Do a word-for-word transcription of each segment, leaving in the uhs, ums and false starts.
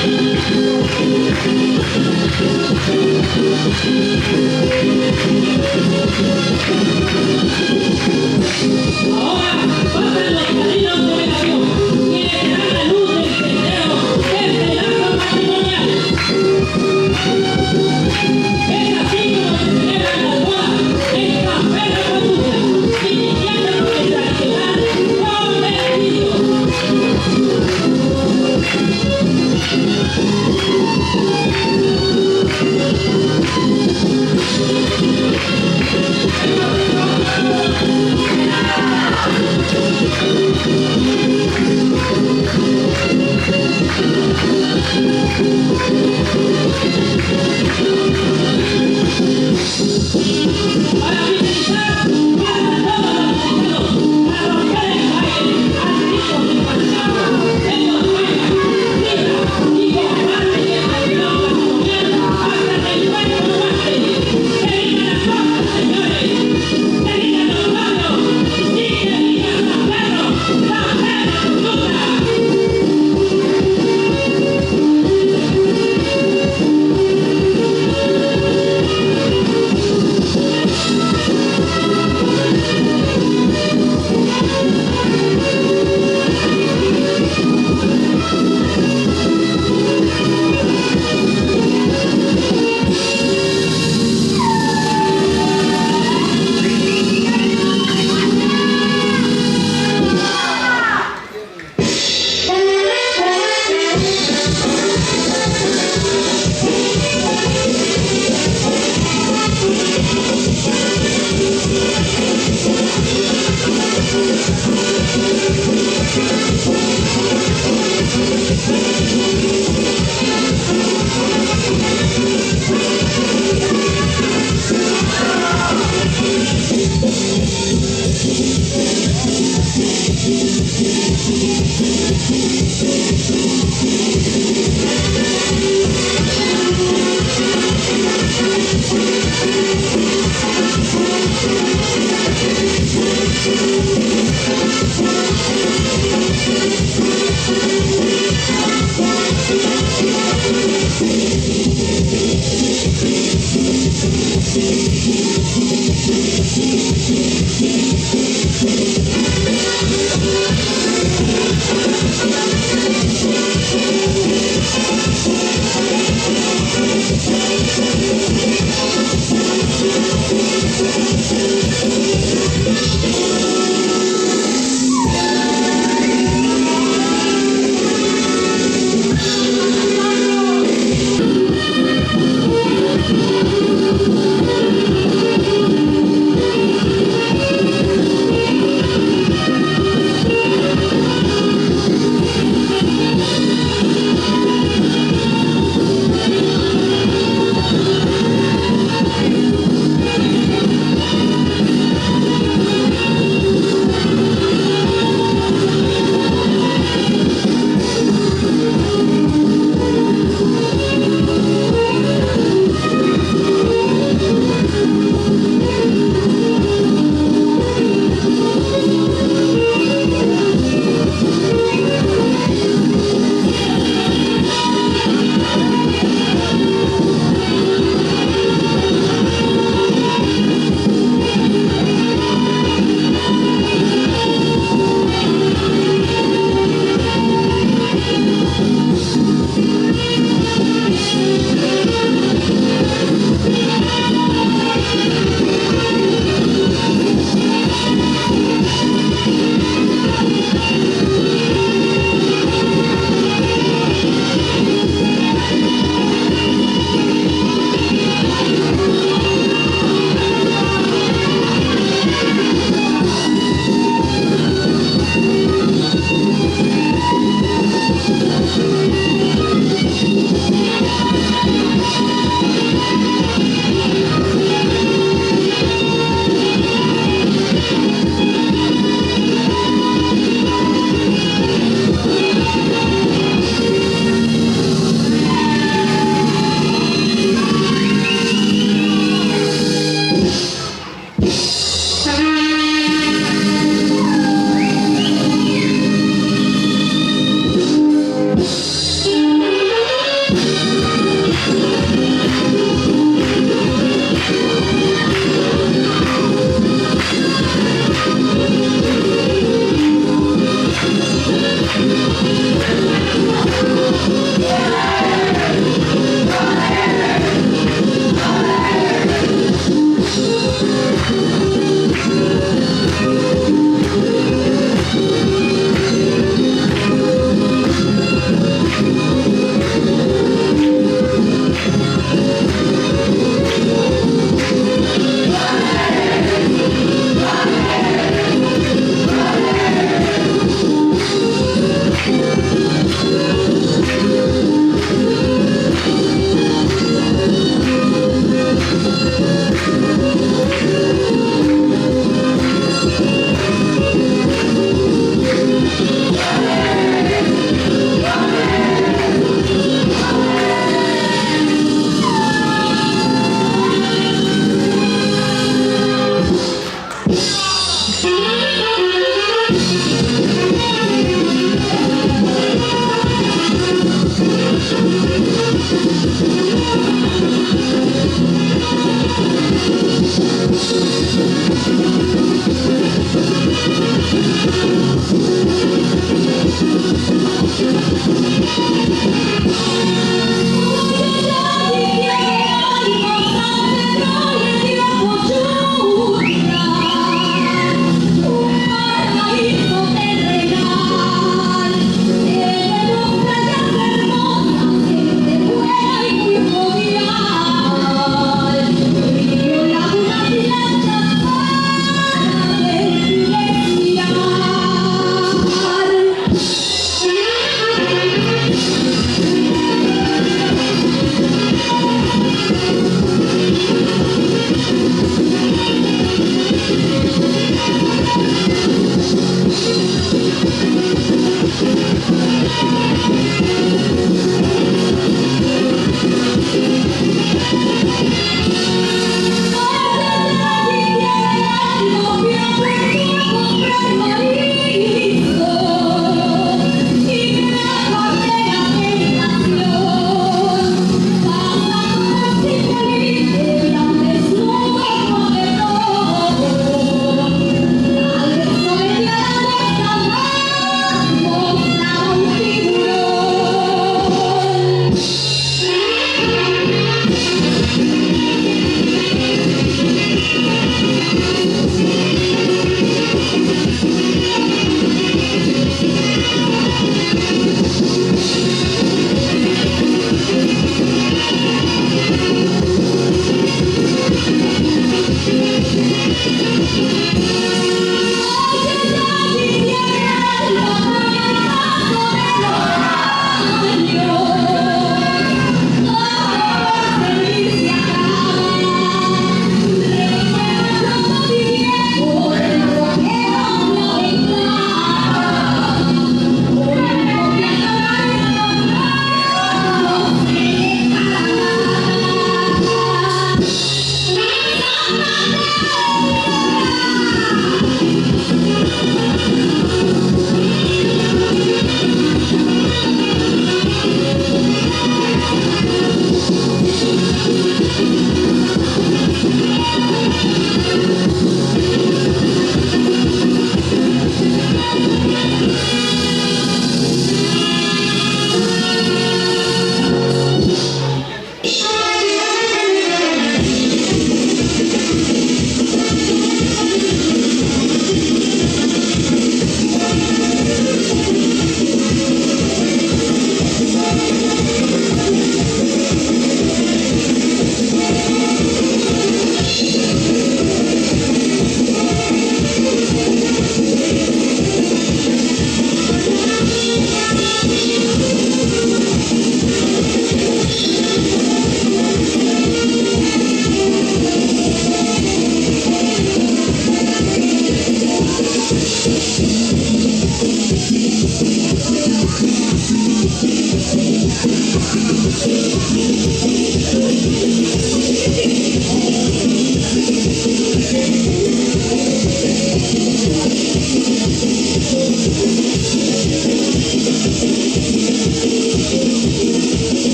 Ahora pasan los padrinos de oración, quienes serán la luz del sendero desde el lazo matrimonial. Es así como se celebran las bodas en San Pedro Huatucla, iniciando con el tradicional cometido.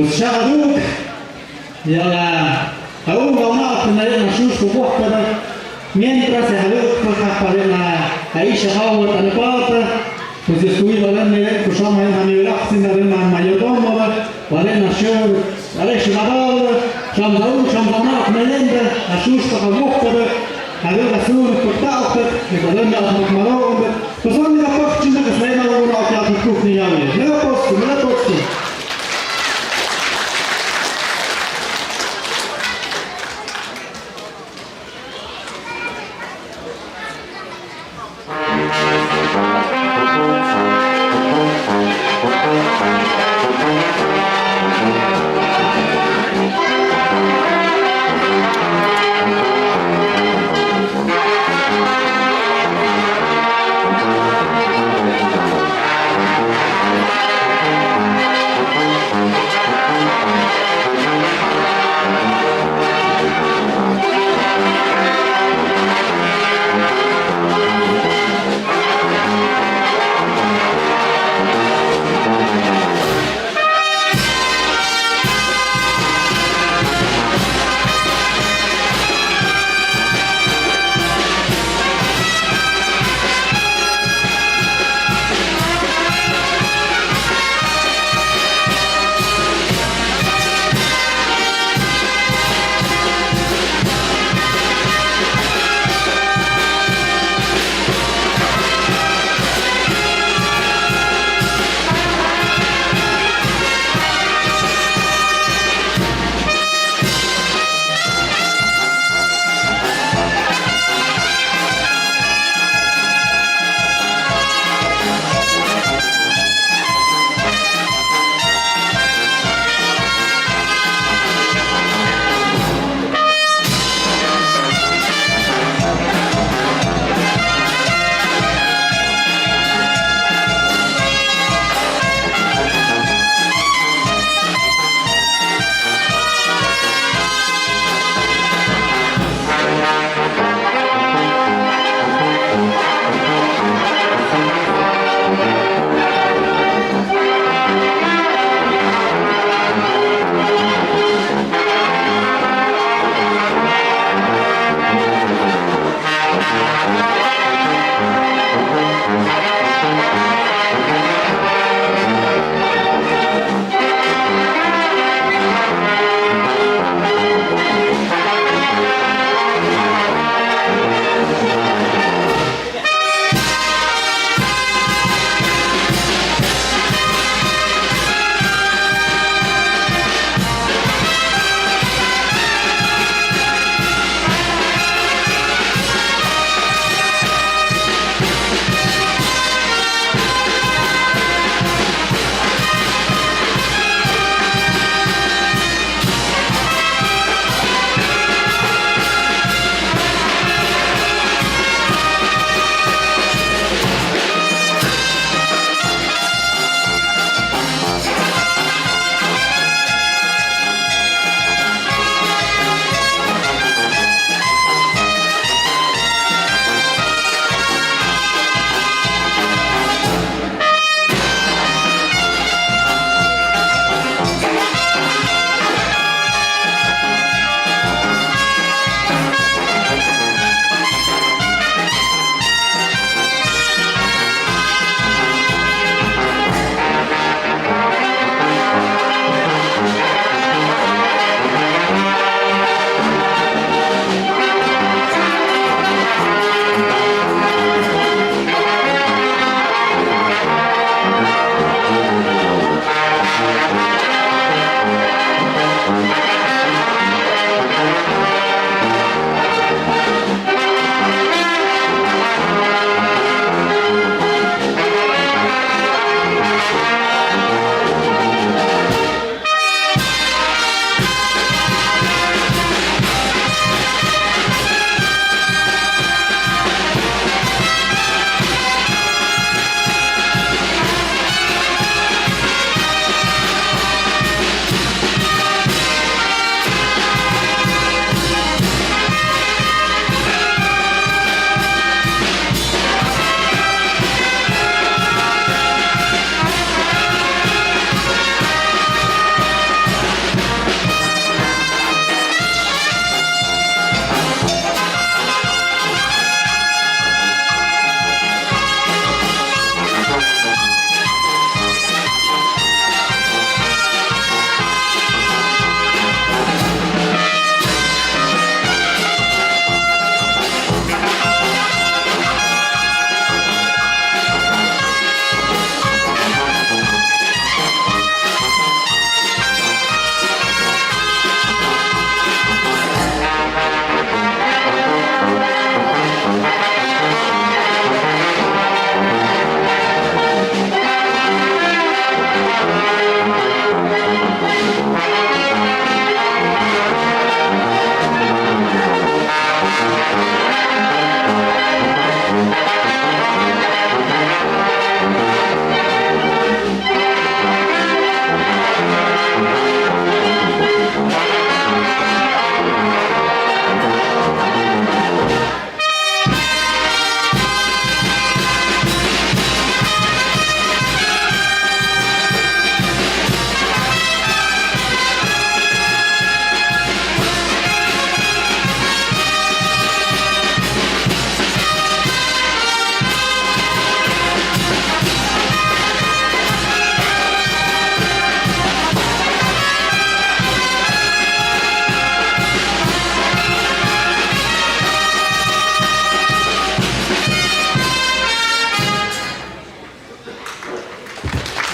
Sya aduh, ya la, au ngau na ap na na sus ku buah pada. Mientras ya aduh ku ka pare na, ai sya au ta na pata. Pues estoy valen ne ku sama en ami la sin na ma mayordomo ba, valen na sya, ale sya ba, sya au, sya na ap na lenda, a sus ka buah pada. Aduh ka sur ku ta ap, ne ka lenda ap maro. Pues on na pak chin ka sa na na ap ya ku ni ya. Ne post, ne post.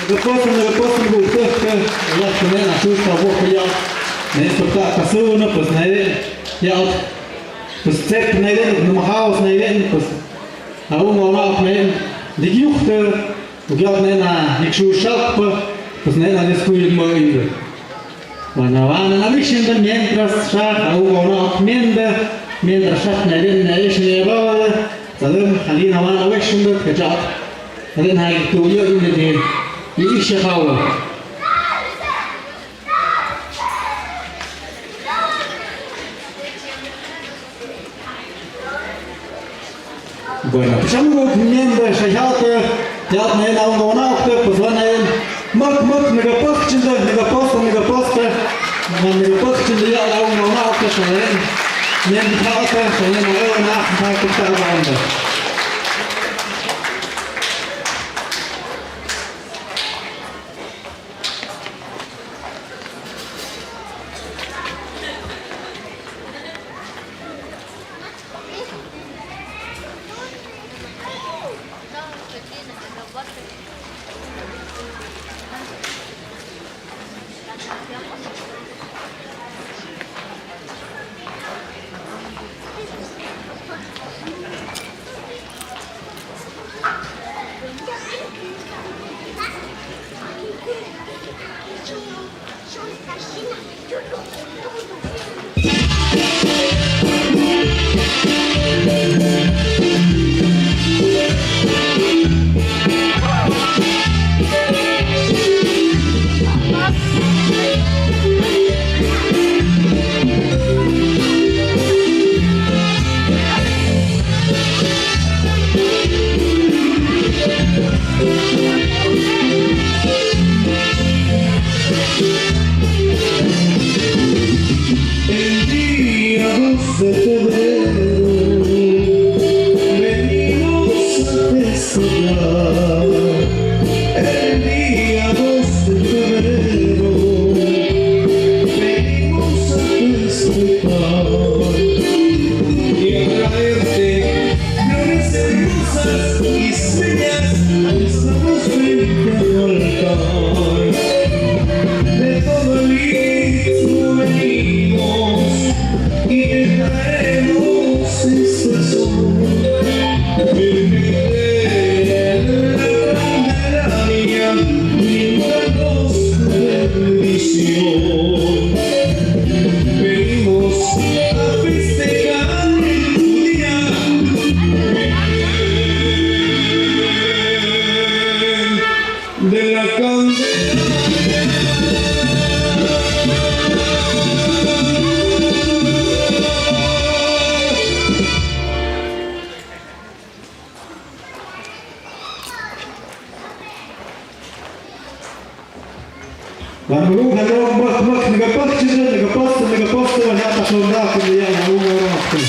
Nagapaste, nagapaste, nagapaste, ya, nene, na, susta, bo, ya, ne, susta, kasuno, pues, nene, ya, pues, tsep, nene, na, mahaos, nene, pues, aunga, na, nene, dikyuhte, ya, nene, na, iksu, shakpa, pues, nene, na, diskuy, mo, indo. Wana, wana, na, wishende, mientras, shak, aunga, na, miende, mientras, shak, nene, na, ish, ne, ba, ba, tsadem, halina, wana, wishende, kajak. Ade na i tu yo i ne de, i ishe hawa. Bueno, pues, amu ko miembro shayate, ya ne na ungo na okte, pues, wana en, mak, mak, nagapaste, nagapaste, nagapaste, nagapaste, ya na ungo na okte, shayen, nen hata, shayen, na, na, na, na, na, na, na, El día dos de febrero venimos a festejar. El día dos de febrero venimos a festejar y a traerte flores hermosas y sueñas, estamos frente al altar. De todo el istmo venimos y te traemos este son. Virgen de la Candelaria, bríndame tu bendición. Venimos a festejar en tu día, Virgen de la Candelaria. Wan malung halong, mak, mak, nagapaste, nagapaste, nagapaste, wan ya taklong da, kung ya, wan malung, wan malung.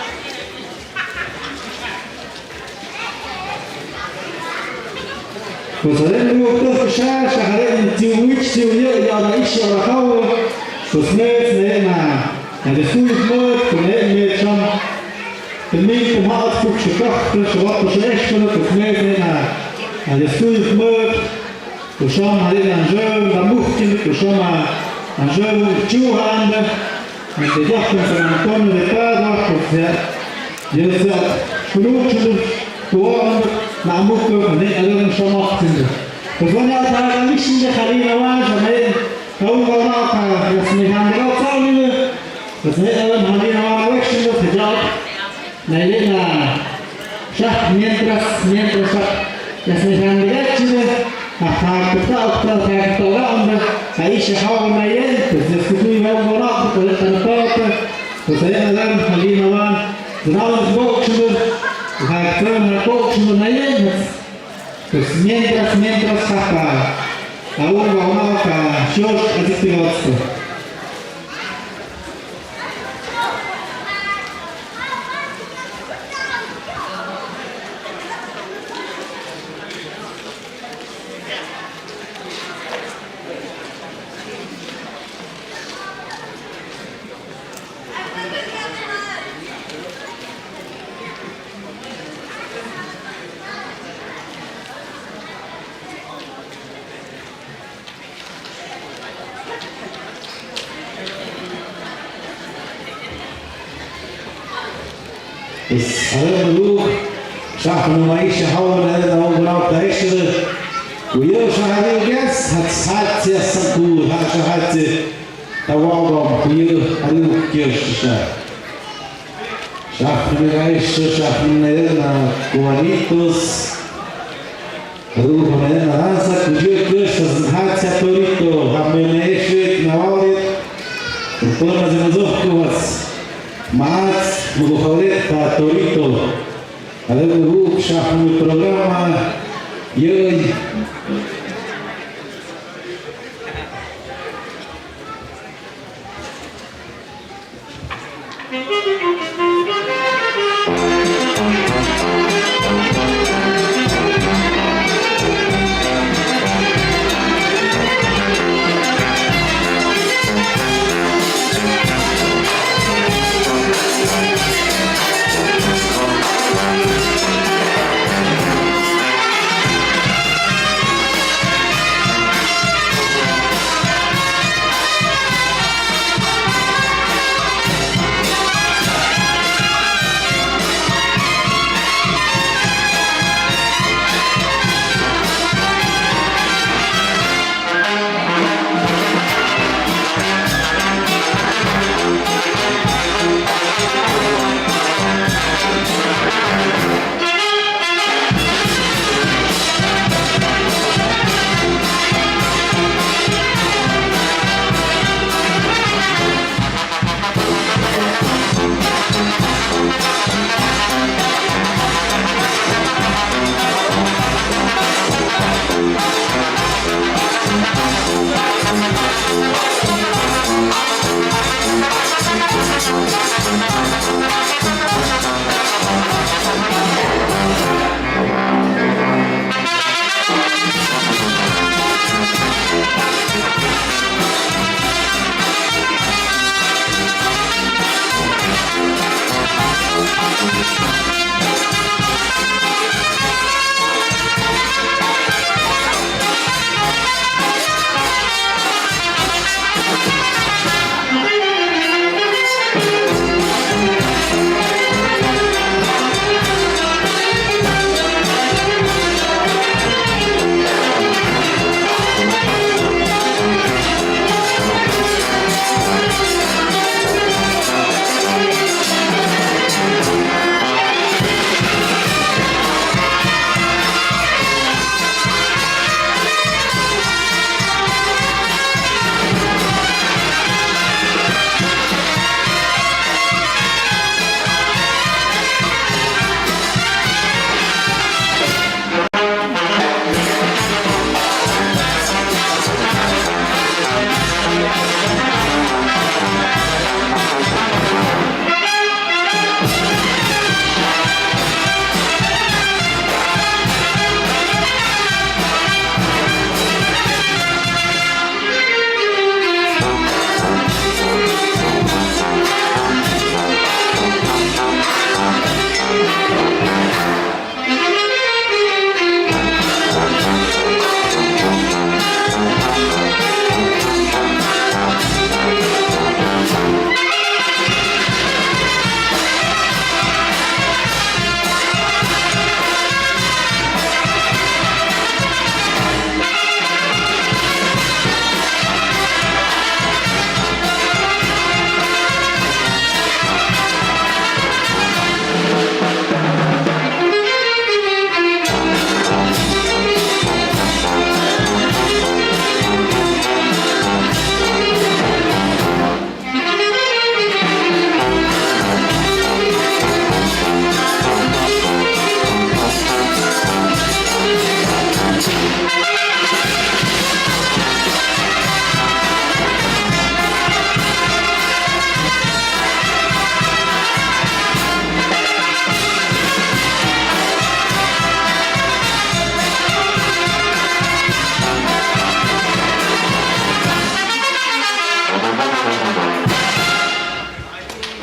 Pues haree nuuktah sha, sha haree tsiu wich, tsiu yë, ya ra ishi, ya ra hawi. Pues mes ne na, na de sui mot, pues ne me cham. Te min te maat kuk shakah, te shawat te sheshkala, pues mes ne na, na de sui mot. Kusham haree na jeu, na muhkin, kusham na jeu, chu handa. Te yahkun San Antonio de Padua, pues ya. Yesa, kuru chulu, tuan, na muhkin, ne, alam shamak sinda. Pues wan ya ta, na mishin de Halina wan, sa ne, kau wan ka, ya smehan de kau sa ne, pues ne, alam Halina wan, wek sinda, pues ya. Nailena, sha, mientras, mientras, sha, ya smehan de kau chulu, ha, ha, kuta, kuta, ha, kuta, la, onda, ha, isha, ha, naile, pues, ya, kutu, ya, wan, wan, kuta, kuta, kuta, kuta, ya, alam, Halina wan, zinawan, bok, chulu, ha, kuta, ha, bok, chulu, naile, pues, mientras, mientras, ha, ha, aún, wan, wan, ha, shosh, así te, Is, haree nuuk, sha, nu mai, sha, hawa, na, na, na, ta, is, kuyu, sha, haree, yes, hat, hat, yes, sa, ku, ha, sha, hat, ta, wa, wa, kuyu, haree, yes, sha. Sha, nu mai, sha, sha, nu mai, na, Juanitos. Ruho ne naransa kuyu kush sa hatsa torito, hamene eshit nawarit. Pona zimazok kuwas. Mats muguhawrit ta torito. Aleru ruh shahmu programa. Yoy.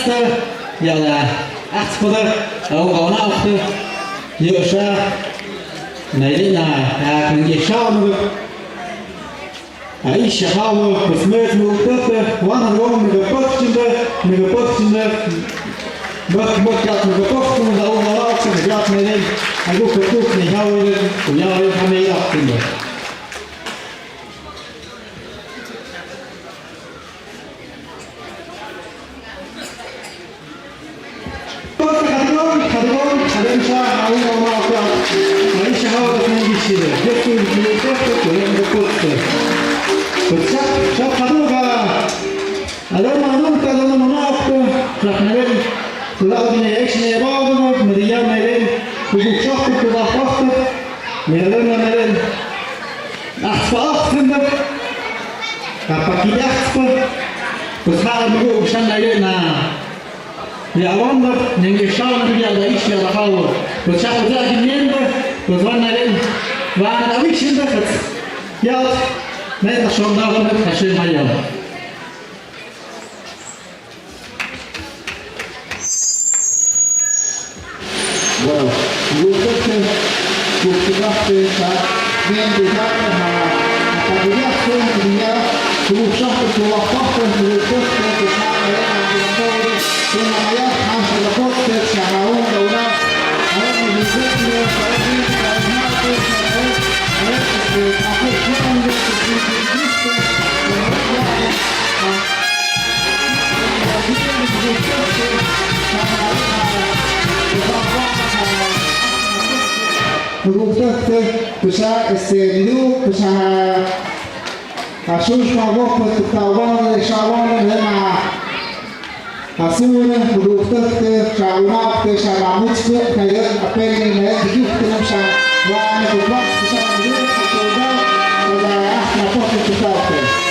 Esta, ya la, esta, au, au, na, esta. Yo, sa, na, na, na, na, na, Aisha hawa, pues mes mo uhtata, wan hawa, megapatchinda, megapatchinda, mak, mak, kat, megapatchinda, hawa, hawa, kat, megapatchinda, agu, kat, kat, ni hawa, ya, ya, ya, hame, ya, tinda. Merlin, merlin. Ahspa ahspa. Kapakit ahspa. Pues ha, mugu, shan, na, na. Ya, wonder, nenge, shan, ya, la, ish, ya, la, hawa. Pues shan, ya, ginienda. Pues wan, na, wan, na, wish, na, kat. Ya, na, na, shon, na, na, kashe, maya. Bueno, gustete, gustete, ta, bien, bien, ha, ha, ta, bien, bien, bien, gustete, tu, la, pa, gustete, tu, ta, eh, Gustete, pues ya, este, Lidu, pues ya, Asush ma wokpet ta wan le sha wan le ma. Asune, muduktekte, sha unakte, sha mamutskte, na yet apeni, na yet yukte, sha wan le kukwak, sha yet kukwak, sha ahna pokte kukwakte.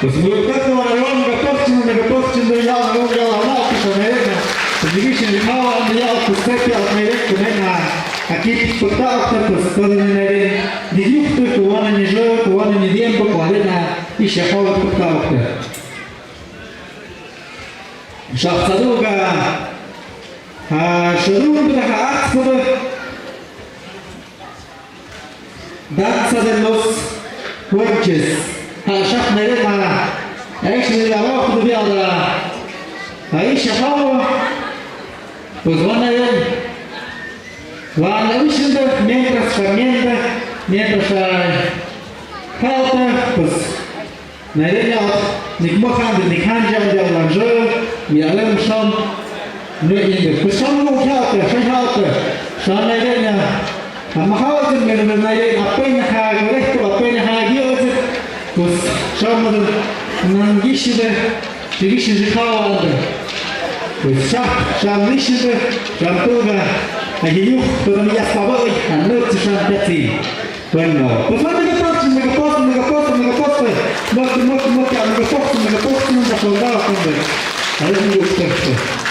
Pues, muy poco, varón, catorce, catorce, no, ya, no, ya, no, pues, a ver, pues, dije, si no, ya, pues, te, te, me, me, me, aquí, pues, ta, pues, pues, pues, me, me, dije, tú, tú, van a ni yo, tú, van a ni tiempo, cuál es la, y se acabó, pues, ta, pues. Shaqsaruga, ah, shurumbraga, ah, pues, Danza de los Fuertes. Ha, shaq nere ma. Aish nere abajo de viada. Aish abajo. Pues van a ver. Van a ver, mientras caminando, mientras, ah, falta, pues, Nairenyat, nik mohan de nik hanjan de lanjo, mi alem sham, no inde. Kusham no hata, shay hata, shan nairenya. Ama hata, mi nairenya, apenya ha, gorekto, apenya ha, gyoze. Kus, sham de, nangishide. Tiki shisha khawa ande. Pues sha, sha ni shisha, sha tuga. Ahi yu, tuga mi yaspa ba, oi, anu shisha tati. Bueno, pues manda mega post, mega post, mega post, mega post. Manda, manda, manda, mega post, mega post, manda soldado, hombre. Ahí me gusta esto.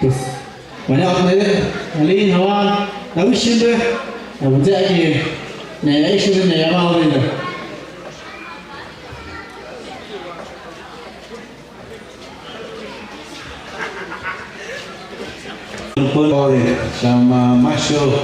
Pues, wani at nede, ali nawa, na wishin de, na wunze aki, ne ya ishin de, ne ya ma ali de. Pun ori, sama masyo,